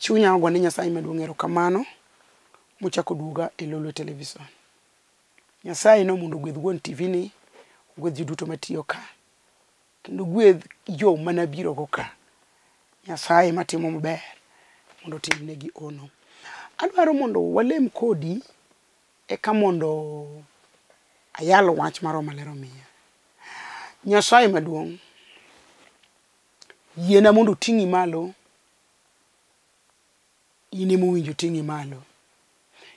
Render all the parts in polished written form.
Chunya ogone Nyasaye maduong' erokamano mochako duoga e Lolwe Television. Nyasaye no mondo ogwedh wuon TV ni, ogwedh ji duto matiyo ka, kendo ogwedh yo mane abirogo ka. Nyasaye matimo maber mondo otimnegi hono. Adwaro mondo walem kodi eka mondo ayal wach ma Roho Maler omiya. Nyasaye maduong', yiena mondo oting'i malo, in ema owinjo oting'i malo.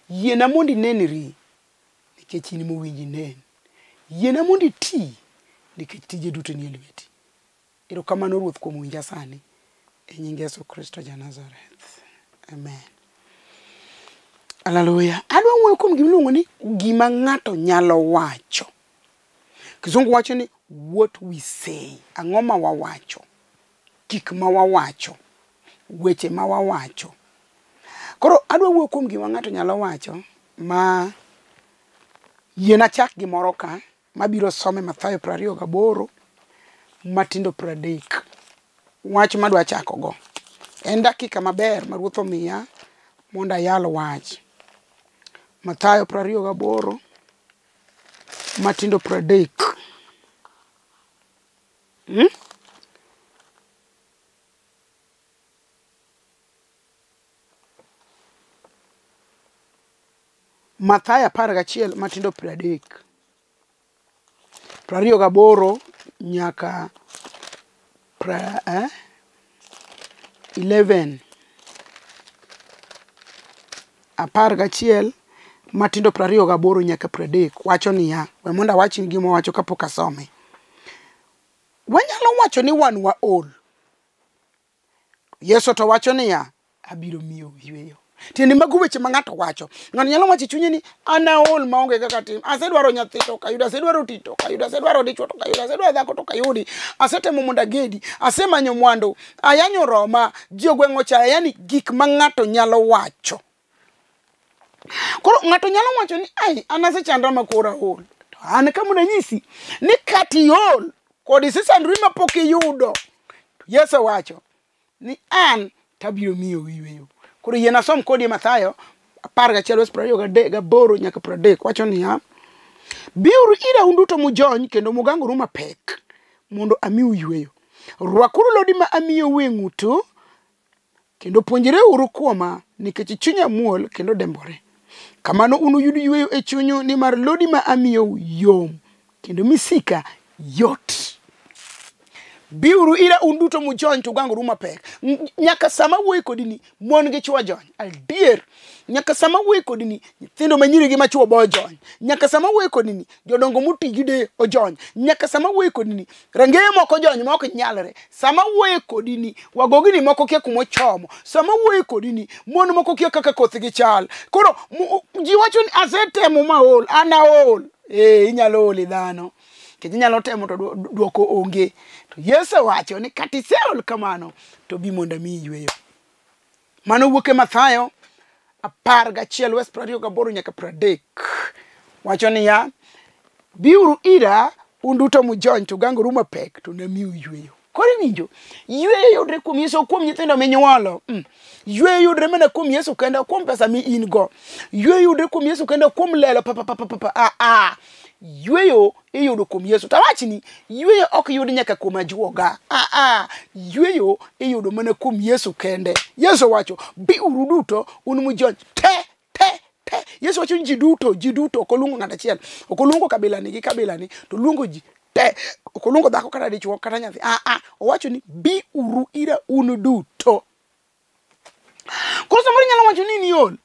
Yiena mondo inenri, nikech in ema owinjo inen. Yiena mondo iti, nikech tije duto nie lweti. Erokamano Ruoth kuom winja sani. E nying Yesu Kristo ja Nazareth. Amen. Haleluya. Adwa wuoyo kuom gima iluongo ni gima ng'ato nyalo wacho. Kizungu wacho ni what we say. Ang'o ma wawacho? Gik ma wawacho. Weche ma wawacho. Koro adwa wuoyo kuom gima ng'ato nyalo wacho ma yiena achak gimoro ka mabiro some Mathayo 28 matindo 30. Wach madwa chako go. En dakika maber ma Ruoth omiya mondo ayal wach. Mathayo 28 matindo 30. Mathayo 11 matindo 30. 28 nyaka 11. 11 matindo 28 nyaka 30 wacho niya, we mondo awachni gima owacho kapok asome. Wanyalo wacho ni wan waol. Yesu to wacho niya, abiro miyo yweyo. Tiende mago weche ma ng'ato wacho. Ng'ato nyalo wacho e chunye ni an aol maonge kaka tim. Asedwaro nyathi to ok ayudo, asedwaro tich to ok ayudo, asedwaro dichuo to ok ayudo, asedwaro dhako to ok ayudi, asetemo mondo agedi, asemanyo mwandu, ayanyo roma, ji ogweng' ochaya, yani gik ma ng'ato nyalo wacho. Koro ng'ato nyalo wacho ni ai an asechandra ma koro aol. To an ka mondo anyisi ni kata iol kod isesandori mapok iyudo. Yesu wacho ni an tabiro miyo yweyo. Koro yiena asom kodi Mathayo 11 verse 28 nyaka 30 wacho niya, biuru ira un duto mujony kendo mugangoru mapek mondo amiu yweyo. Rwakuru lodi ma amiyou e ng'utu kendo puonjreuru kuoma nikech chunya muol kendo dembore. Kamano unuyud yweyo e chunyu nimar lodi ma amiyou yom kendo misika yot. Biuru ira un duto mujony to ugangoru mapek. Nyaka sama wuoyo kodi ni mon gi chwo jony. Adier. Nyaka sama wuoyo kodi ni nyithindo manyiri gi machuo bo ojony. Nyaka sama wuoyo kodi ni jodongo moti gi de ojony. Nyaka sama wuoyo kodi ni rangeye moko ojony ma ok nyalre. Sama wuoyo kodi ni wagogni moko kia kuma ochomo. Sama wuoyo kodi ni mon moko kia kaka kothgi chal. Koro ji wacho ni asetemo maol, an aol. Inyalo oli dhano. Nikech inyalo temo to duoko onge. To Yesu wacho ni kata iseol kamano to bi mondo amiyi yweyo. Mano wuok e Mathayo 11 verse 28 nyaka 30. Wacho niya, biuru ira un duto mujony to ugangoru mapek to namiu yweyo. Koro iwinjo, yweyo yudre kuom Yesu, kuom nyithindo minyuolo. Yweyo yudre mana kuom Yesu kende, kuom pesa mi in go. Yweyo yudre kuom Yesu kende, kuom lelo pa pa pa pa pa. A. Yweyo iyudo kuom Yesu. To awachni, yweyo ok yud nyaka kuom ajuoga. A. Yweyo iyudo mana kuom Yesu kende. Yesu wacho, biuru duto un mujony te te te. Yesu wacho ni ji duto, ok oluongo ng'ato achiel, ok oluongo kabila ni gi kabila ni, to oluongo ji te. Ok oluongo dhako kata dichuo kata nyathi. A. Owacho ni biuru ira un duto. Koro samoro inyalo wacho ni in iol.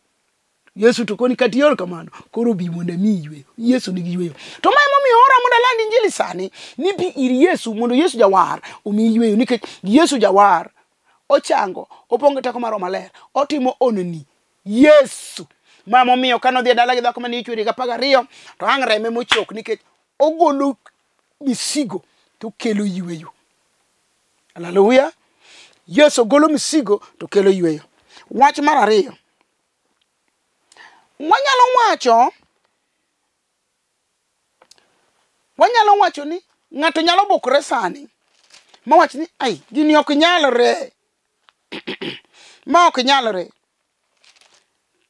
Yesu to koni kata iol kamano, koro bi mondo amiyi yweyo. Yesu nigi yweyo. To ma emomiyo ora mondo aland injili sani, ni bi ir Yesu mondo Yesu jawar omiyi yweyo, nikech Yesu jawar ochango, opong' gi teko mar Roho Maler, otimo honni. Yesu. Ma emomiyo kane odhi e dala gi dhako mane ichwe higa 12, to ang' reme mochok nikech ogolo misigo to kelo yweyo. Haleluya. Yesu golo misigo to kelo yweyo. Wach mar ariyo. Wanyalo wacho ni ng'ato nyalo bukore sani mawach ni ai gini ok nyalre. Ma ok nyalre.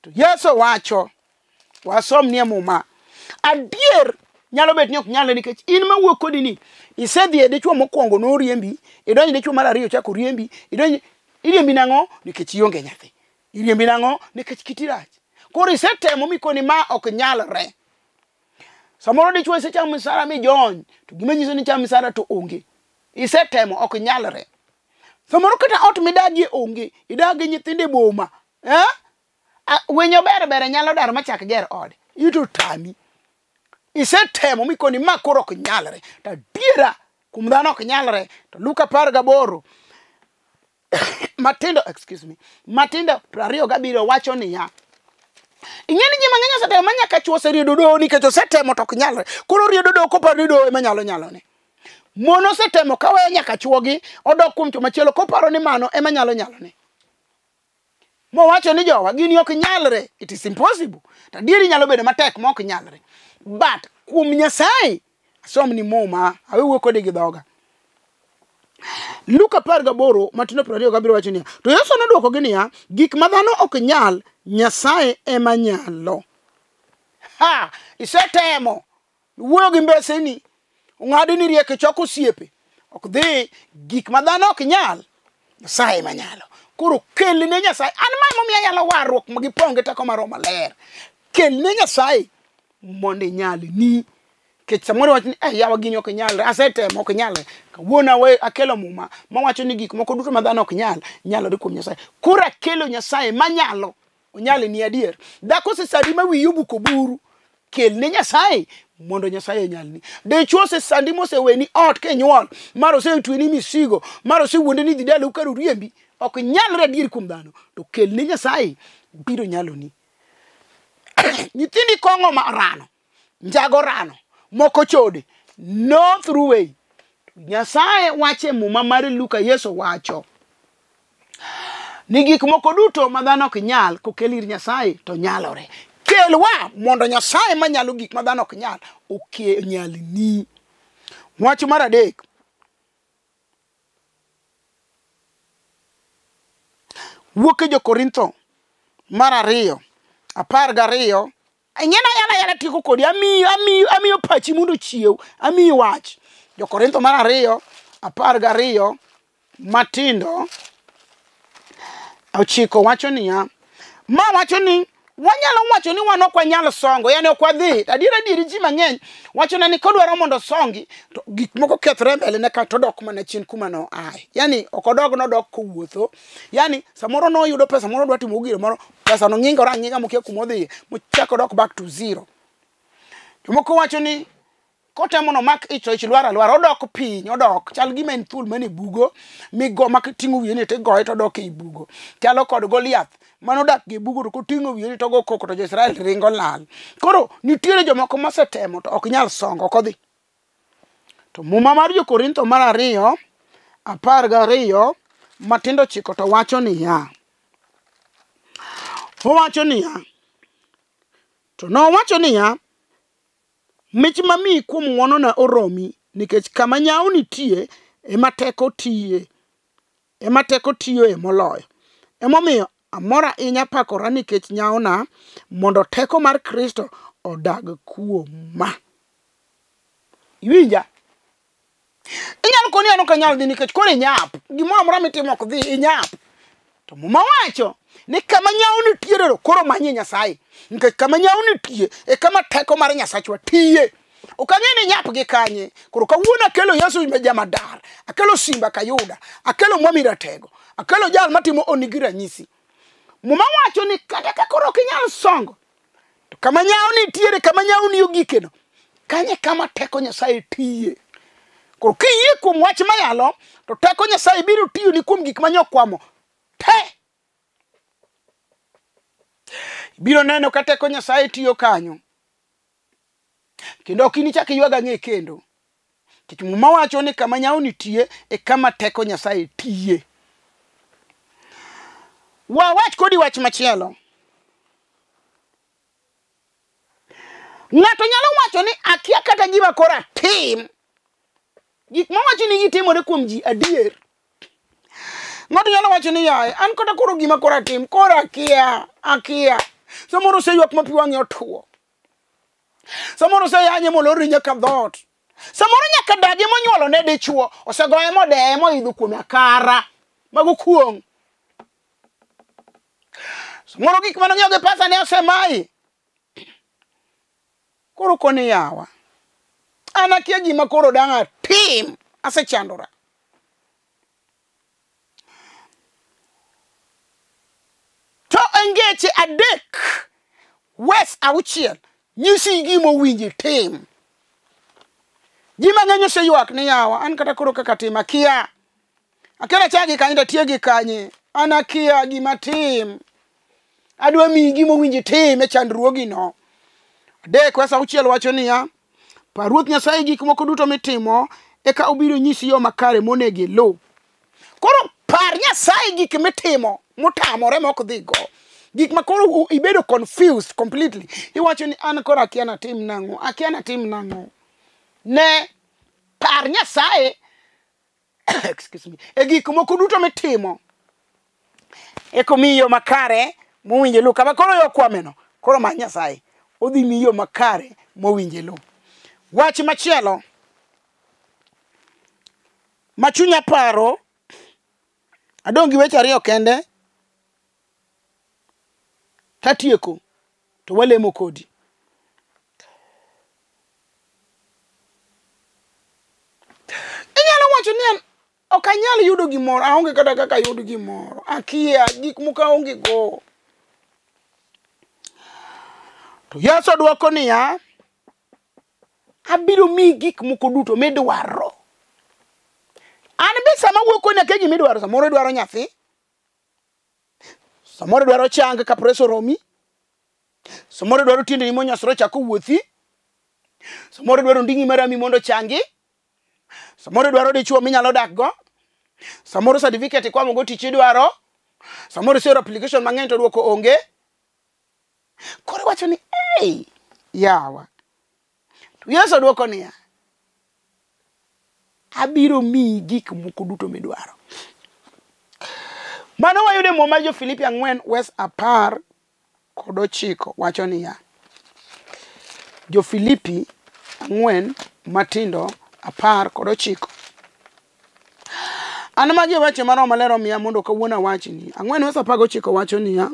To Yesu wacho, wasomnie Muma. Adier nyalo bet ni ok nyalre nikech in mawuok kodi ni isedhi e dichuo mokwongo noriembi, idonjo dichuo mar ariyo chako riembi, idonjo iriembi nang'o nikech ionge nyathi. Iriembi nang'o nikech kiti rach. Koro isetemo mikoni ma ok nyalre. Samoro dichuo isechamo misara mijony, to gima nyiso ni chamo misara to onge. Isetemo ok nyalre. Samoro kata ot midagie onge, idag gi nyithindo e boma. Eh? Winyo ber ber nyalo dar machak ger ode. Ito tami. Isetemo mikoni ma koro ok nyalre. To adiera kuom dhano ok nyalre. To Luka 18 matindo, excuse me, matindo 27 wacho niya, ing'e ni ji mang'eny osetemo ma nyaka chuo oseriedo doho nikech osetemo to ok nyalre. Koro oriedo doho koparo ni doho ema nyalo nyalone. Mon osetemo kaweyo nyaka chuogi odok kuom chwo machielo koparo ni mano ema nyalo nyalone. Mowacho ni jowa gini ok nyalre, it is impossible. To adieri nyalo bedo matek ma ok nyalre. But kuom Nyasaye, asom ni Muma, awe wuo kode gi dhoga. Luka 18 matindo 27 wacho niya, to Yesu nodwokogi niya, gik ma dhano ok nyal, Nyasaye ema nyalo. Ha, isetemo, iwuoyo gi mbeseni, ong'adi ni riek ichoko osiepe, ok dhi, gik ma dhano ok nyal, Nyasaye ema nyalo. Koro kelne Nyasaye, an ma emomiyo anyalo warruok ma gipong' gi teko mar Roho Maler. Kelne Nyasaye mondo inyalni. Nikech samoro iwacho ni yawa gini ok nyalre, asetemo ok nyalre. Kawuono awe akelo Muma mawacho ni gik moko duto ma dhano ok nyal, nyalore kuom Nyasaye. Koro akelo Nyasaye manyalo, onyalni adier. Dhako osesandi ma wiyi obuko buru, kelne Nyasaye mondo Nyasaye onyalni. Dichuo osesandi moseweni ot kinyuol, mar osetweni misigo, mar osewuondi ni dhi dalau kar oriembi, ok nyalre adier kuom dhano, to kelne Nyasaye biro nyaloni. Nyithindi kong'o ma rano, njago rano, moko chode, no through way. Nyasaye wacho e Muma mar Luka, Yesu wacho ni gik moko duto ma dhano ok nyal kokel ir Nyasaye to nyalore. Kelwa mondo Nyasaye manyalo gik ma dhano ok nyal onyalni. Wach mar adek, wuok e Jo-Korintho mar 2 12. Ing'e na yala yala tieko kodi, amiyo pachi mondo ochiew, amiyi wach. Jo-Korintho mar 2 12 matindo 9 wacho niya, ma wacho ni wanyalo wacho ni wan ok wanyal songo, yani ok wadhi. Adier adier ji mang'eny wacho na ni kodwaro mondo osongi to gik moko kethre mbele ne ka to odok mana chien kuma noaye. Yani ok odog nodok kowuotho. Yani samoro noyudo pesa moro odwa timo giro moro, pesa no ng'ingore ang'inga mokia kuma odhiye, mochako odok back to zero. Jomoko wacho ni kotemo nomak ich to ich lwar alwara, odok piny, odok chal gima en thuol mane bugo migo mak ting'o wiye ni tigoye to odok ei bugo. Chalo kod Goliath manodak gi bugo to koting'o wiye ni to ogo koko to jo-Israel ringo lal. Koro nitiere jomoko mosetemo to ok nyal songo, ok odhi. To Muma mar Jo-Korintho mar 2 12 matindo 9 to wacho niya, owacho niya, to nowacho niya, mich mamiyi kuom ng'wonona oromi, nikech kama nyawo nitie ema teko tiye, ema teko tiyoe moloyo. Emomiyo amor ahinya pakora nikech nyawona, mondo teko mar Kristo odag kuoma. Iwinja? Inyalo koni an ok anyal dhi nikech koro inyap. Gimoro amora mitimo ok dhi, inyap. To Muma wacho ni kama nyawo nitiere koro manye Nyasaye. Nikech kama nyawo nitie e kama teko mar Nyasachwa tiye. Ok ang'e ni nyap gi kanye. Koro kawuono akelo Yesu jamadar, akelo Simba Kayuda, akelo Mwami Ratego, akelo jal matimo onigi ranyisi. Muma wacho ni kata ka koro ok inyal songo, to kama nyawo nitiere, kama nyawo ni ogikeno, kanye kama teko Nyasaye tiye. Koro kiyie kuom wach mayalo, to teko Nyasaye biro tiyoni kuom gik manyokwamo te. Biro neno ka teko Nyasaye tiyo kanyo. Kendo ok inichak iywag ang'e kendo. Nikech Muma wacho ni kama nyawo nitie e kama teko Nyasaye tiye. Wawach kodi wach machielo. Ng'ato nyalo wacho ni akia kata gima koro atim. Gik mawacho ni gitimore kuom ji adier. Ng'ato nyalo wacho ni yaye, an kata koro gima koro atim, koro akia, akia. Samoro oseywak ma pi wang'e otuo. Samoro oseyanye molorni nyaka dhoot. Samoro nyaka dagi monyuolo ne dichuo, osegoye modeye moidho kuome akara. Mago kuong'. Samoro gik mane ong'iewo gi pesa ne osemayi. Koro koni yawa. An akia gima koro dang' atim, asechandora. To e ngeche 3 wes 6 nyisi gima owinji tim. Ji mang'eny oseywak ni yawa, an kata koro kaka tim akia. Akia nachak gi kanye to atiek gi kanye. An akia gima tim. Adwa miyi gima owinji tim e chandruogino. 3 wes 6 wacho niya, par Ruoth Nyasaye gik moko duto mitimo, eka obiro nyisi yo makare monego iluw. Koro par Nyasaye gik mitimo motamore mok dhigo. Gik ma koro ibedo confused completely. Iwacho ni an koro akia natim nang'o, akia natim nang'o. Ne par Nyasaye excuse me, e gik moko duto mitimo, eka omiyi yo makare mowinjo iluw. Kama koro yo okwameno, koro many Nyasaye, odhi miyi yo makare mowinjo iluw. Wach machielo ma chunya paro, adong' gi weche 2 kende, tatieko to walemo kodi. Inyalo wacho ni an ok anyal yudo gimoro, aonge kata kaka ayud gimoro, akia gik moko aonge go. To Yesu dwoko niya, abiro miyi gik moko duto midwaro. An be sama awuoyo kodi akia gima idwaro, samoro idwaro nyathi, samoro idwaro chang ka pressure oromi, samoro idwaro tiendeni monyosore ochak owuothi, samoro idwaro nding'i marami mondo ochangi, samoro idwaro dichuo minyalo dak go, samoro certificate ikwamo go tich idwaro, samoro iseoro application mang'eny to dwoko onge. Koro iwacho ni ei yawa. To Yesu dwoko niya, abiro miyi gik moko duto midwaro. Mano wayudo e Muma Jo-Filipi 4 wes 19 wacho niya, Jo-Filipi 4 matindo 19. An magi e weche ma Roho Maler omiya mondo kawuono awachni. 4 wes 19 wacho niya,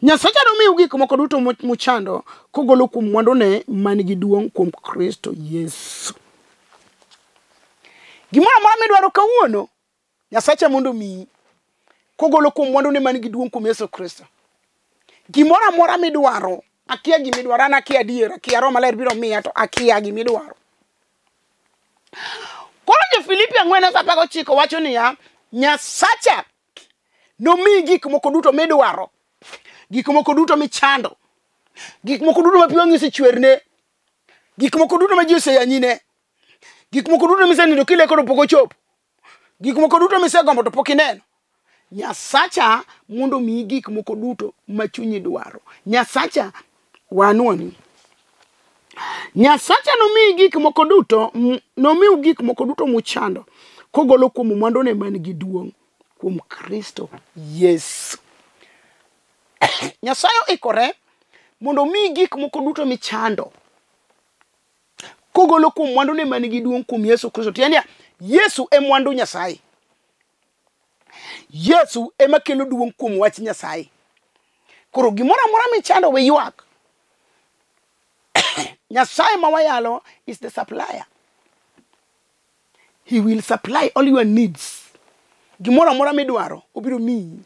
Nyasacha nomiu gik moko duto muchando kogolo kuom mwandune man gi duong' kuom Kristo Yesu. Gimoro amora midwaro kawuono, Nyasacha mondo omiyi kogolo kuom mwandune man gi duong' kuom Yesu Kristo. Gimoro amora midwaro, akia gimidwaro, an akia adier, akia Roho Maler biro miya to akia gimidwaro. Koro Jo-Filipi 4:19 wacho niya, Nyasacha nomiyi gik moko duto midwaro, gik moko duto michando, gik moko duto ma pi wang'i osechwerne, gik moko duto ma ji oseyanyine, gik moko duto misenindo kileko to pok ochopo, gik moko duto misegombo to pok ineno. Nyasacha mondo omiyi gik moko duto ma chunyi dwaro. Nyasacha wanuoni. Nyasacha nomiyi gik moko duto, nomiu gik moko duto muchando kogolo kuom mwandune man gi duong' kuom Kristo Yesu. Nyasaye oikore mondo omiyi gik moko duto michando kogolo kuom mwandune man gi duong' kuom Yesu Kristo. Tiende niya, Yesu e mwandu Nyasaye. Yesu ema kelo duong' kuom wach Nyasaye. Koro gimoro amora michando we ywak. Nyasaye ma wayalo is the supplier. He will supply all your needs. Gimoro amora midwaro obiro miyi.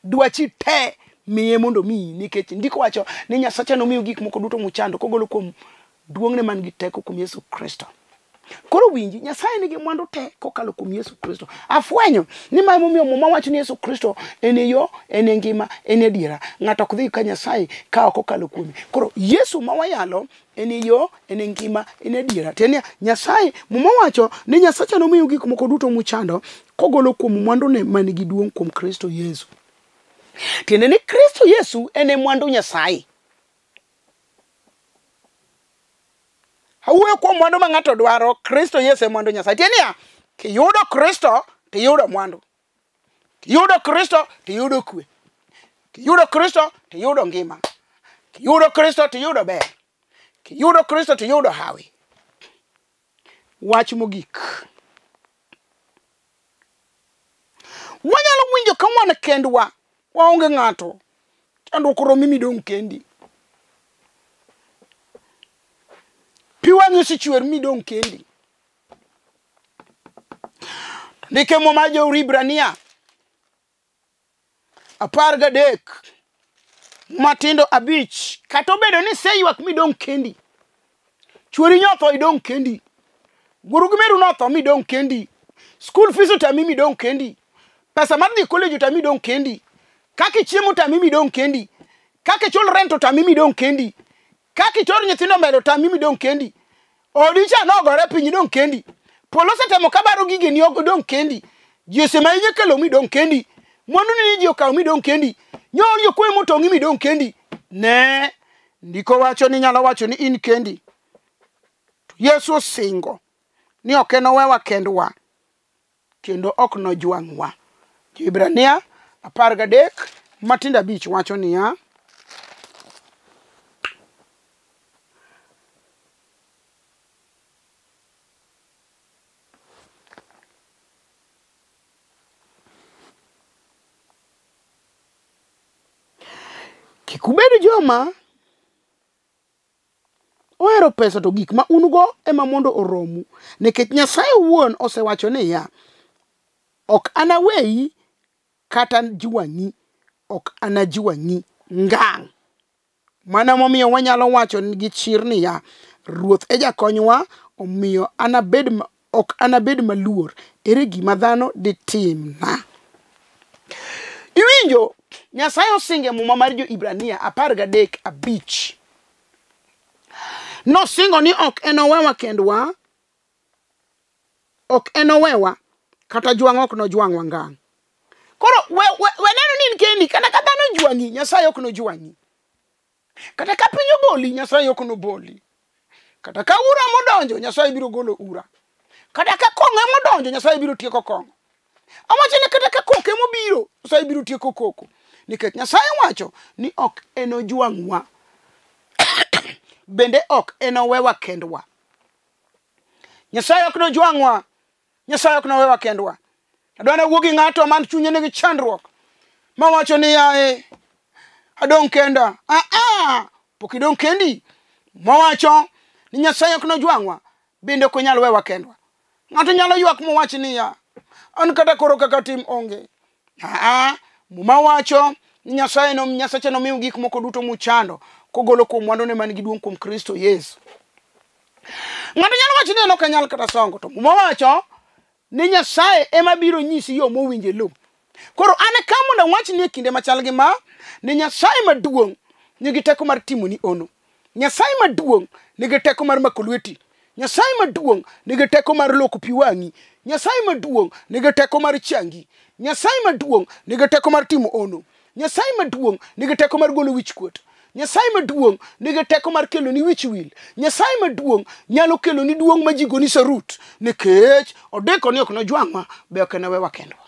Dwachi te miye mondo omiyi, nikech ndiko wacho ni Nyasacha nomiyo gik moko duto muchando kogolo kuom duong'ne man gi teko kuom Yesu Kristo. Koro winji, Nyasaye nigi mwandu te kokalo kuom Yesu Kristo. Afwenyo ni ma emomiyo Muma wacho ni Yesu Kristo en e yo, en e ngima, en e adiera. Ng'ato ok dhi ka Nyasaye ka ok okalo kuome. Koro Yesu ma wayalo en e yo, en e ngima, en e adiera. Tiende niya, Nyasaye, Muma wacho ni Nyasacha nomiyo gik moko duto muchando kogolo kuom mwandune man gi duong' kuom Kristo Yesu. Tiende ni Kristo Yesu en e mwandu Nyasaye. Awuoyo kuom mwandu ma ng'ato dwaro, Kristo Yesu e mwandu Nyasaye. Tiende niya, kiyudo Kristo, tiyudo mwandu. Kiyudo Kristo tiyudo kwe. Kiyudo Kristo tiyudo ngima. Kiyudo Kristo tiyudo ber. Kiyudo Kristo tiyudo hawi. Wach mogik. Wanyalo winjo ka wan kendwa, waonge ng'ato. Chandruok oromi midong' kendi. Pi wang'i osechwer midong' kendi. Ndike Muma Jo-Hibrania 13 matindo 5 kata obedo ni iseywak midong' kendi, chwori nyotho idong' kendi, wuoru gi meru notho midong' kendi, school fees otami midong' kendi, pesa mar dhi college otami idong' kendi, kaka ichiemo otami midong' kendi, kaka ichul rent otami midong' kendi, kaka itor nyithindo mbele otami midong' kendi, odi cha nogore piny idong' kendi, polo osetemo kabaro gigeni odong' kendi, ji osemayi nyakelo midong' kendi, mwandu ni ji okawo midong' kendi, nyoori okwe motong'i midong' kendi. Ne, ndiko wacho ni nyalo wacho ni in kendi. To Yesu osingo ni ok enowewa kendwa kendo ok nojwang'wa. Jo-Hibrania 13 matindo 5 wacho niya, kik ubed joma ohero pesa to gik ma un go ema mondo oromu, nikech Nyasaye owuon osewacho niya, ok anaweyi kata jwang'i, ok anajwang'i ngang'. Mano momiyo wanyalo wacho gi chir niya, Ruoth e jakonywa, omiyo ok anabed maluor. Ere gima dhano ditimna? Iwinjo, Nyasaye osingo e Muma mar Jo-Hibrania 13:5. Nosingo ni ok enowewa kendwa, ok enowewa, kata jwang' ok nojwang'wa ngang'. Koro we neno ni in kendi, kata ka dhano jwang'i, Nyasaye ok nojwang'i. Kata ka piny oboli, Nyasaye ok noboli. Kata ka ura modonjo, Nyasaye biro golo ura. Kata ka kong'o emodonjo, Nyasaye biro tieko kong'o. Awacho ni kata ka koko emobiro, Nyasaye biro tieko koko. Nikech Nyasaye wacho ni ok enojwang'wa. Bende ok enowewa kendwa. Nyasaye ok nojwang'wa. Nyasaye ok nowewa kendwa. Adwa nawuo gi ng'ato man chunye nigi chandruok. Mawacho ni yae, adong' kenda. Pok idong' kendi. Mawacho ni Nyasaye ok nojwang'wa, bende ok onyal wewa kendwa. Ng'ato nyalo ywak mowach niya, an kata koro kaka tim onge. Muma wacho ni Nyasaye no Nyasache nomiu gik moko duto muchando kogolo kuom mwandune man gi duong' kuom Kristo Yesu. Ng'ato nyalo wacho ni en ok anyal kata songo, to Muma wacho ni Nyasaye ema biro nyisi yo mowinjo iluw. Koro an ka mondo awachni e kinde machal gi ma, ni Nyasaye maduong' nigi teko mar timoni ono. Nyasaye maduong' nigi teko mar mako lweti. Nyasaye maduong' nigi teko mar loko pi wang'i. Nyasaye maduong' nigi teko mar changi. Nyasaye maduong' nigi teko mar timo ono. Nyasaye maduong' nigi teko mar golo wich kuot. Nyasaye maduong' nigi teko mar keloni wich wil. Nyasaye maduong' nyalo keloni duong' ma ji goni sarut, nikech odeko ni ok nojwang'wa, be ok enowewa kendwa.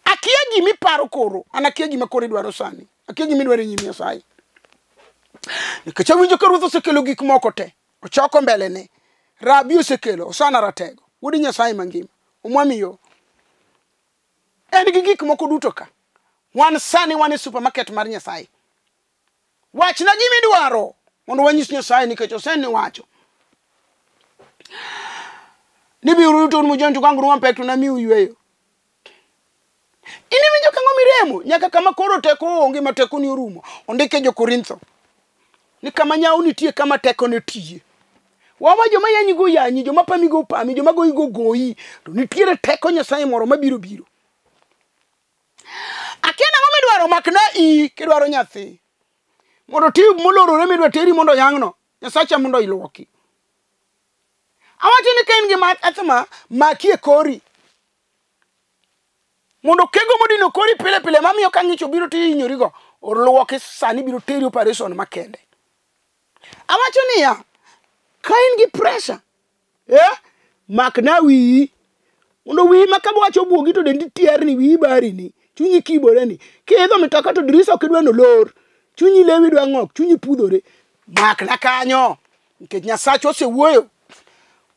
Akia gima iparo koro, an akia gima koro idwaro sani. Akia gima idwaro e nyim Nyasaye. Nikech awinjo ka Ruoth osekelo gik moko te, ochoko mbele ne. Rabi osekelo, Osana Ratego, wuod Nyasaye mangima, omwamiyo. En gi gik moko duto ka. Wan sani wan e supermarket mar Nyasaye. Wachna gima idwaro mondo wanyis Nyasaye, nikech oseniwacho ni biuru duto un mujonjo kanguru mapek to namiu yweyo. In iwinjo kang'o miremo nyaka kama koro teko onge ma teko ni orumo. Ondike Jo-Korintho ni kama nyawo nitie kama teko ne tiye. Wawa joma yanyi go yanyi, joma pami go pami, joma goyi go goyi, to nitiere teko Nyasaye moro mabiro biro. Akia nang'o midwaro, makna iyi kidwaro nyathi. Mondo tube molorore midwa teri mondo oyang'no, Nyasacha mondo iluoki. Awacho ni ka in gi asthma, maki e kori. Mondo kego modino kori pile pile mamiyo ka ng'ich obiro to ihinyorigo, oluoki sani biro teri operation makende. Awacho niya, ka in gi pressure, makna wiyi. Mondo wiyi ma ka wach obwogi to dendi tierni, wiyi barini, chunyi kiboreni. Kiidho mitoka to dirisa ok idwa nolor. Chunyi lewi dwa ng'ok, chunyi pudhore. Makna kanyo. Nikech Nyasachwa osewuoyo.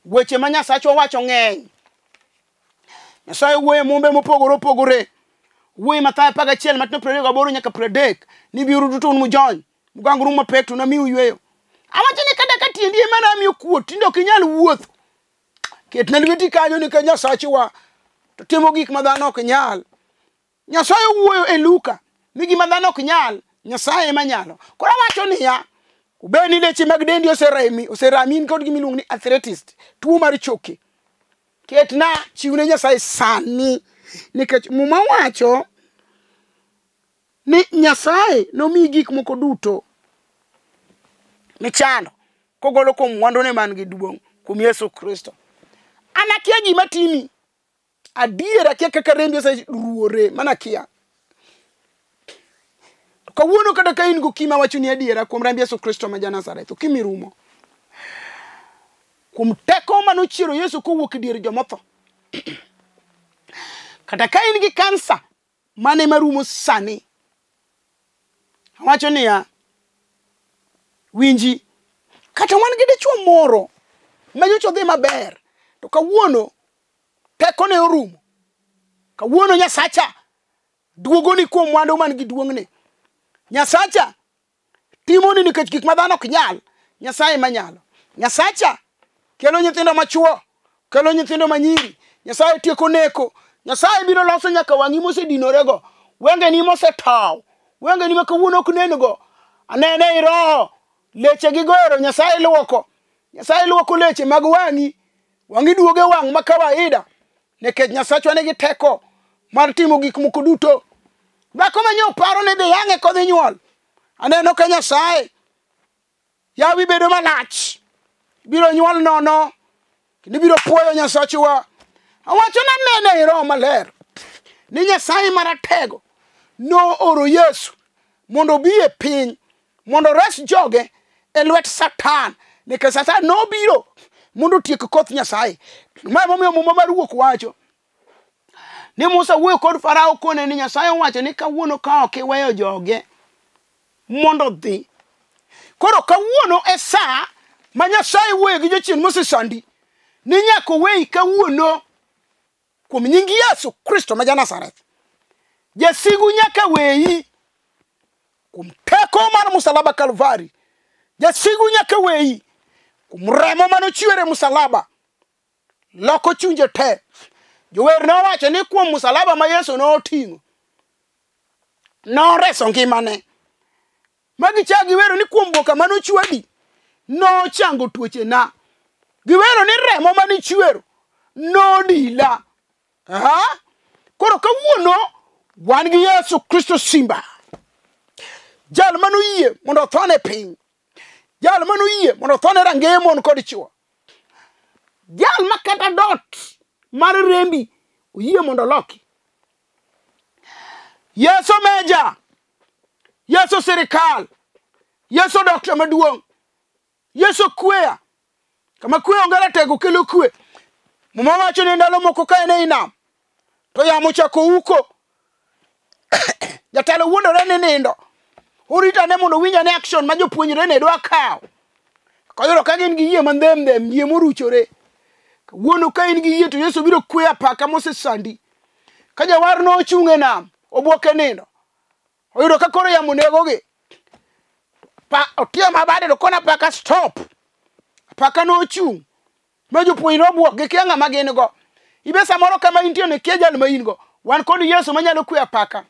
Weche ma Nyasachwa owacho ng'eny. Nyasaye wuoyo e mumbe mopogore opogore. Wuoyo e Mathayo 11 matindo 28 nyaka 30 ni biuru duto un mujony, mugangoru mapek to namiu yweyo. Awacho ni kata ka tiendi ema nami okuot, tinde ok inyal wuotho. Ketna lweti kanyo nikech Nyasachwa to timo gik ma dhano ok nyal. Nyasaye owuoyo e Luka ni gima dhano ok nyal, Nyasaye ema nyalo. Koro awacho niya, obed ni leche mag dendi oseremi, oserami in kod gima iluongo ni arthritis, tuo mar choke. Ketna, chiwne Nyasaye sani, nikech Muma wacho ni Nyasaye nomiyi gik moko duto michando kogolo kuom mwandune man gi duong' kuom Yesu Kristo. An akia gima timi. Adier akia kaka rembi oseruore, mana akia. To kawuono kata ka in gokima awachoni adiera kuom remb Yesu Kristo ma ja-Nazareth, okimi rumo. Kuom teko mane ochiero Yesu kowuok e dier jomotho. Kata ka in gi kansa, mano ema rumo sani. Awacho niya, winji, kata wan gi dichuo moro ma nyocha odhi maber, to kawuono tekone orumo. Kawuono Nyasacha duogoni kuom mwandu man gi duong'ne. Nyasacha timoni nikech gik ma dhano ok nyal, Nyasaye ema nyalo. Nyasacha kelo nyithindo machuo, kelo nyithindo manyiri. Nyasaye tieko neko. Nyasaye biro loso nyaka wang'i mosedinore-go, wengeni mosetow, wengeni ma kawuono ok nen-go. Anene ei roho, leche gi goro Nyasaye luoko. Nyasaye luoko leche mag wang'i. Wang'i duogo e wang' ma kawaida nikech Nyasachwa nigi teko mar timo gik moko duto. Dhako ma nyo paro ni dhi yang'e kodhi nyuol. Aneno ka Nyasaye yawi bedo malach. Biro nyuol nono kendo ibiro puoyo Nyasachwa. Awacho nanene ei roho maler ni Nyasaye maratego nooro Yesu mondo obi e piny mondo ores joge e lwet Satan nikech Satan nobiro mondo otiek koth Nyasaye. Ma emomiyo Muma mar wuok wacho ni Musa wuoyo kod Farao kone ni Nyasaye owacho ni kawuono ka ok iweyo joge mondo odhi. Koro kawuono e sa ma Nyasaye wuoyo gi jachien mosesandi ni nyaka oweyi kawuono kuom nying Yesu Kristo ma ja-Nazareth. Jasigu nyaka weyi kuom teko mar musalaba Kalvari. Jasigu nyaka weyi kuom remo mane ochwer e musalaba. Loko chunje te. Jower nowacho ni kuom musalaba ma Yesu noting'o, noreso ngimane. Ma gichak giwero ni kuom boka mane ochwadi, nochango tuochena. Giwero ni remo mane ichwero, nodila. Aha. Koro kawuono wan gi Yesu Kristo Simba. Jal mane oyie mondo othone piny. Jal mane oyie mondo othone rangeye mon kod chwo. Jal ma kata dot mar rembi oyie mondo oloki. Yesu meja. Yesu sirikal. Yesu dokta maduong'. Yesu kweya. Kama kwe onge ratego kelo kwe. Muma wacho ni ndalo moko ka en ei nam to yamo ochako uko. Jatelo wuondore ni nindo. Orito ane mondo owinj ane action ma jopuonjre ne dwa kawo. Koyudo ka gin gi yie mandhem ndhem, yie moruchore. Kawuono ka in gi yie to Yesu biro kweyo apaka mosesandi. Ka jawar nochung' e nam, obwok e nindo. Oyudo ka koro yamo negogi. Pa, otiyo mabade to kona apaka stop. Apaka nochung'. Ma jopuonjre obwok gikia ng'ama gin go. Ibe samoro kama intie no ikia jal ma in go. Wan kod Yesu manyalo kweyo apaka.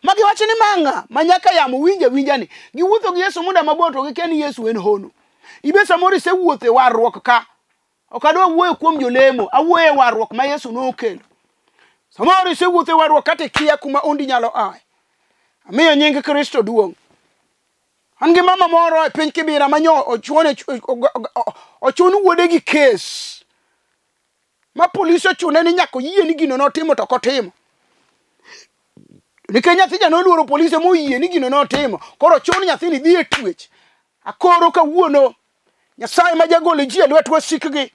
Ma giwacho ni ma ng'a ma nyaka yamo winje winja ni. Giwuotho gi Yesu muda mabor to gikia ni Yesu en hono. Ibe samoro isewuotho e warruok ka. Ok adwa wuoyo kuom jolemo, awuoyo e warruok ma Yesu nokelo. Samoro isewuotho e warruok kata ikia kuma ondi nyalo aye. Amiyo nying Kristo duong'. An gi mama moro e piny Kibira ma nyo ochune ochun wuode gi kes. Ma polisi ochune ni nyaka oyie ni gino notimo to ok otimo. Nikech nyathi ja noluoro polise moyie ni gino notimo. Koro ochun nyathini dhi e twech. Akoro kawuono Nyasaye ma jagolo ji e lwet wasikgi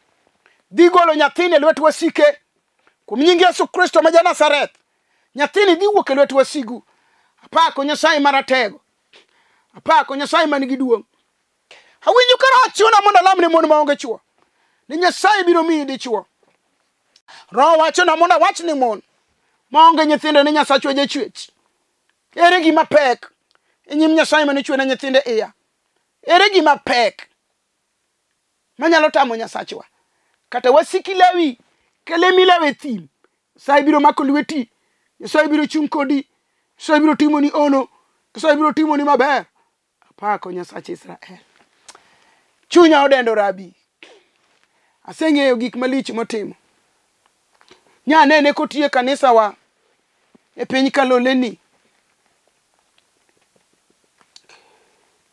dhi golo nyathini e lwet wasike. Kuom nying Yesu Kristo ma ja-Nazareth, nyathini dhi wuok e lwet wasigu. Apako Nyasaye maratego. Apako Nyasaye man gi duong'. Awinjo ka Roho chuna mondo alam ne mon maonge chwo. Ni Nyasaye biro miyi dichwo. Roho wachona mondo awach ni mon maonge nyithindo ni Nyasachwa jachwech. Ere gima pek e nyim Nyasaye mane ochwena nyithindo e iya? Ere gima pek manyalo tamo Nyasachwa? Kata wasiki lawi, kalemi lawe e thim, Nyasaye biro mako lweti, Nyasaye biro chung' kodi, Nyasaye biro timoni ono, Nyasaye biro timoni maber. Apako Nyasach Israel. Chunya odendo rabi. Aseng'eyo gik malich motimo. Nyanene kotiyo e kanisawa e piny Kaloleni.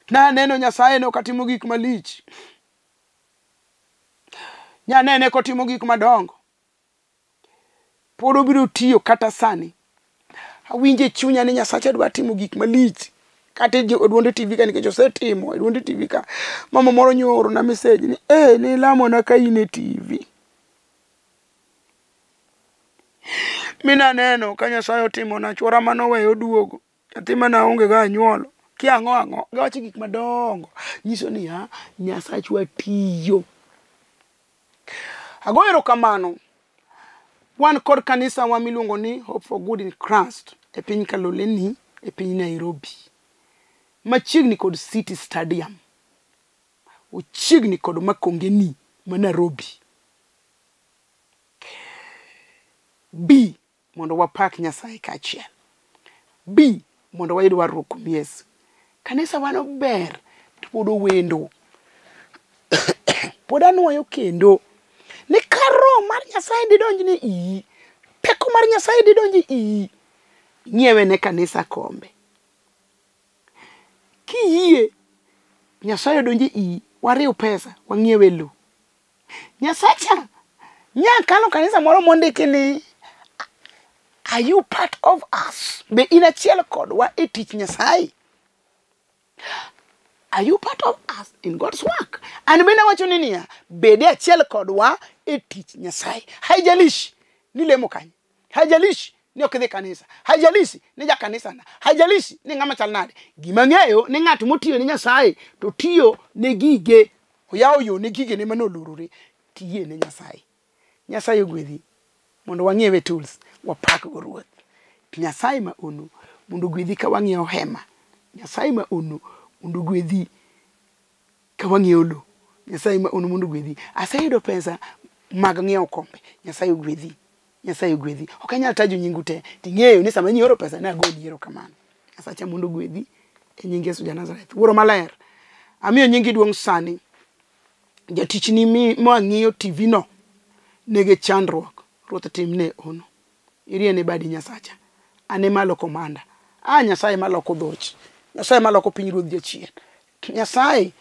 Naneno Nyasaye no katimo gik malich. Nyanene kotimo gik madongo. Pod obiro tiyo kata sani. Awinjo e chunya ni Nyasacha dwa timo gik malich. Kata e duonde TV ka nikech osetimo e duonde TV ka. Mama moro nyo oorona message ni eh nilamona ka in e TV. Mi naneno ka Nyasaye otimona chuora manoweyo oduogo. Nyathi mane aonge go anyuolo. Kia ang'o ang'o. Giwacho gik madongo. Nyiso niya, Nyasachwa tiyo. Agoyo erokamano. Wan kod kanisa wa miluongo ni Hope for Good in Christ e piny Kaloleni e piny Nairobi. Machiegni kod City Stadium. Ochiegni kod Makongeni ma Nairobi. Bi mondo wapak Nyasaye kaachiel. Bi mondo wayud warruok kuom Yesu. Kanisa wa no ber to pod owendo. Pod anuoyo kendo ni ka roho mar Nyasaye didonj ne iyi, teko mar Nyasaye didonj e iyi, ing'iewe ne kanisa kombe. Kiyie Nyasaye odonj e iyi, wariw pesa wang'iewe lo. Nyasacha nya kalo kanisa moro mondiki ni are you part of us? Be in achiel kodwa e tich Nyasaye? Are you part of us in God's work? An bende awacho ni niya, bede achiel kodwa e tich Nyasaye. Haijalishi ni lemo kanye. Haijalishi ni ok idhi kanisa. Haijalishi ni ja kanisa na. Haijalishi ni ng'ama chal nade. Gima ng'eyo ni ng'at motiyo ne Nyasaye to tiyo ne gige. Oyawo yo ne gigene mane olorore. Tiye ne Nyasaye. Nyasaye ogwedhi mondo wang'iewe tools wapak go Ruoth. Nyasaye ma onu mondo ogwedhi ka wang'iewo hema. Nyasaye ma onu mondo ogwedhi ka wang'iewo lo. Nyasaye ma onu mondo ogwedhi. Aseyudo pesa mag ng'iewo kombe. Nyasaye ogwedhi. Nyasaye ogwedhi. Ok anyal tajo nyingu te. Ting'eyo ni sama nyioro pesa ne agoni erokamano. Nyasacha mondo ogwedhi e nying Yesu ja Nazareth. Wuoro maler. Amiyo nyingi duong' sani. Jatichni ma ng'iyo TV no nigi chandruok. Ruoth timne ono. Iriene badi Nyasacha. Ane malo komanda. A Nyasaye maloko dhoch. Nyasaye maloko piny ruodh jachien. Nyasaye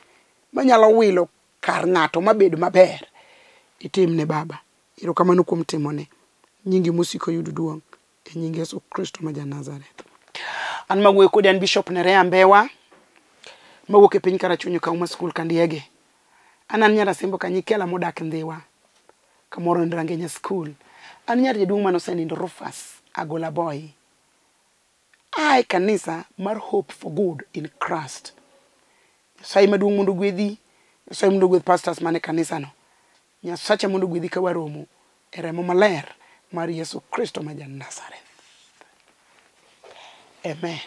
manyalo wilo kar ng'ato mabed maber. Itimne Baba. Erokamano kuom timone. Nyingi mosiko yud duong' e nying Yesu Kristo ma ja Nazareth. An mawuoyo kodi an Bishop Nerea Mbewa mawuok e piny Karachuonyo Kauma School Kandiege. An an nyar Asembo Kanyikela modak Ndhiwa kamoro en Rangenya School. An nyar jaduong' mane osenindo Rufus Agola Boy. Ae kanisa mar Hope for Good in Christ. Nyasaye maduong' mondo ogwedhi, Nyasaye mondo ogwedh pastors mane kanisano. Nyasacha mondo ogwedhi ka waromo e remo maler mar Yesu Kristo ma ja Nazareth. Amen.